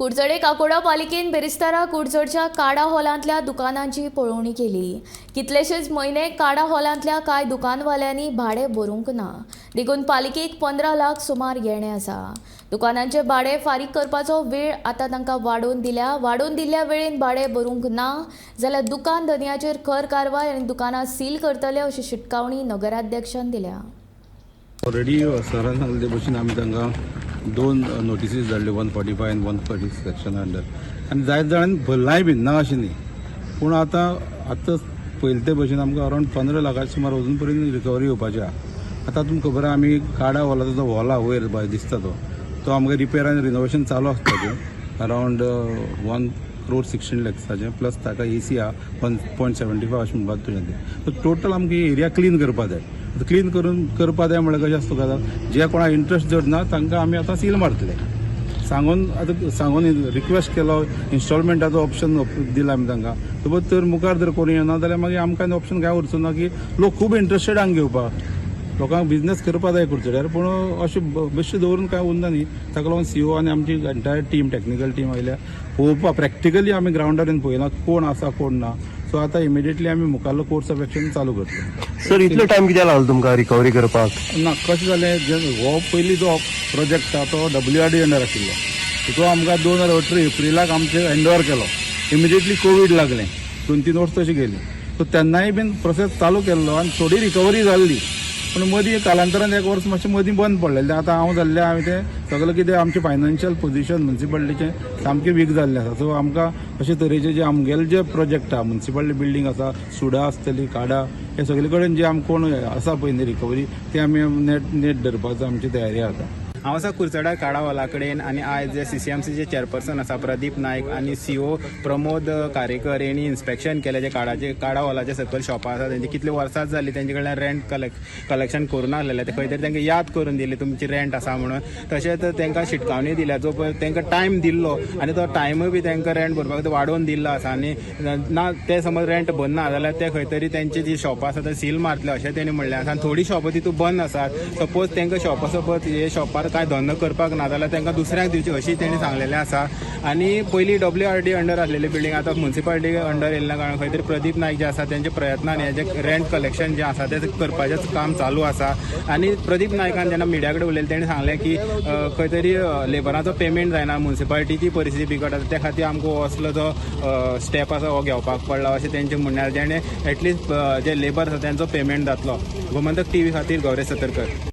कुडचडे काकोडा पालिकेन बेरेस्तारा कुडचडच्या काडा हॉलांतल्या दुकानांची पळोवणी केली. कितलेशेच म्हयने काडा हॉलांतल्या कांय दुकानवाल्यांनी भाडें भरूंक ना, देखून पालिकेक 15 लाख सुमार येणें आसा. दुकानांचे भाडें फारीक करपाचो वेळ आतां तांकां वाडोवन दिल्या. वाडोवन दिल्ल्या वेळेन भाडें भरूंक ना जाल्यार दुकान धनयाचेर खर कारवाय आनी दुकानां सील करतले, अशी शिटकावणी नगराध्यक्षान दिल्या. ऑलरेडी सरान सांगले ते भशेन आमी तांकां दोन नोटिसीस धाडल्यो, 145 आनी 140 सेक्शन अंडर. आनी जायते जाणांनी भरलाय बीन, ना अशें न्ही. पूण आतां आतां पयले ते भशेन आमकां अरावंड 15 लाखाचे सुमार अजून पर्यंत रिकवरी येवपाची आहा. आतां तुमकां खबर आहा, आमी काडा हॉलाचो जो हॉल आहा वयर बाय दिसता तो, तो आमकां रिपेर आनी रिनोवेशन चालू आसता. तें अरावंड 1 क्रोर 16 लॅक्साचें, प्लस ताका एसी आहा 1.75 अशें म्हणपाक तुजें तें. सो टोटल आमकां एरिया क्लीन करपा जाय. क्लीन करून करपा जाय म्हळ्यार कशें आसता तुका, जे कोणाक इंट्रस्ट जर ना तांकां आमी आतां सील मारतले. सांगून आतां सांगून रिक्वेस्ट केलो, इन्स्टॉलमेंटाचो ऑप्शन दिला आमी तांकां. सपोज तर मुखार जर कोण येना जाल्यार मागीर आमकां ऑप्शन काय उरचो ना की लोक खूब इंट्रस्टेड हांगा घेवपाक. लोकांक बिजनेस करपा जाय कुडचड्यार, पूण अशें बेश्टें दवरून कांय उरना न्ही. ताका लागून सीओ आनी आमची एंटायर टीम, टॅक्निकल टीम आयल्या पळोवपाक. प्रॅक्टिकली आमी ग्रावंडार येवन पळयला कोण आसा कोण ना. सो आतां इमिडिएटली आमी मुखारलो कोर्स ऑफ एक्शन चालू करतले. सर, इतलो टायम कित्याक लागलो तुमकां रिकवरी करपाक? ना, कशें जालें, जे हो पयलीं जो प्रोजेक्ट आहा तो डब्ल्यू आर डी अंडर आशिल्लो. तो आमकां 2018 एप्रिलाक आमचे हँड ओवर केलो. इमिडिएटली कोवीड लागलें, 2-3 वर्सां तशी गेली. सो तेन्नाय बीन प्रोसेस चालू केल्लो आनी थोडी रिकवरी जाल्ली, पूण मदीं कालांतरान एक वर्स मातशें मदीं बंद पडलेलें. आतां हांव जाल्लें, हांवें तें सगळें कितें आमचें फायनान्शियल पोझिशन म्युन्सिपालिटीचें सामकें वीक जाल्लें आसा. सो आमकां अशे तरेचे जे आमगेले जे प्रोजेक्ट आहा, म्युन्सिपालिटी बिल्डींग आसा, सुडा आसतली, काडा, हे सगळे कडेन जे आमकां कोण आसा पळय न्ही रिकवरी, ते आमी नेट नेट धरपाचो आमची तयारी आसा. हांव आसा कुडचड्यार काडा हॉला कडेन आनी आयज जे सीसीएमसीचे चेअरपर्सन आसा प्रदीप नायक आनी सीओ प्रमोद कारेकर यांनी इन्स्पेक्शन केलें. जे काडाचे काडा हॉलाचे सकयल शॉपां आसा, तेंची कितली वर्सां जाली तेंचे कडल्यान रेंट कलेक्शन करूं नासलेलें, ते खंय तरी तांकां याद करून दिली तुमची रेंट आसा म्हणून. तशेंच तांकां शिटकावणी दिल्या, जो पळय तांकां टायम दिल्लो आनी तो टायमूय बी तांकां रेंट भरपाक वाडोवन दिल्लो आसा. आनी ना ते समज रेंट भरना जाल्यार ते खंय तरी तेंची जी शॉपां आसा ते सील मारतले अशें तेणी म्हणलें आसा. आनी थोडीं शॉपां तितूंत बंद आसात. सपोज तांकां शॉपां सपोज हे शॉपार कांय धंदो करपाक ना जाल्यार तांकां दुसऱ्याक दिवची अशी तेणी सांगलेलें आसा. आनी पयलीं डब्ल्यू आर डी अंडर आसलेली बिल्डींग आतां म्युन्सिपालिटी अंडर येयल्ल्या कारणान खंय तरी प्रदीप नायक जे आसा तेंच्या प्रयत्नान हे जे रेंट कलेक्शन जें आसा तें करपाचें काम चालू आसा. आनी प्रदीप नायकान जेन्ना मिडिया कडेन उलयलें, तेणी सांगलें की खंय तरी लेबराचो पेमेंट जायना, म्युन्सिपालिटीची परिस्थिती बिकट आसा, त्या खातीर आमकां हो असलो जो स्टेप आसा हो घेवपाक पडला अशें तेंचें म्हणणें आसा, जेणे एटलिस्ट जे लेबर आसा तेंचो पेमेंट जातलो. गोमंतक टीव्ही खातीर गौरेश सतरकर.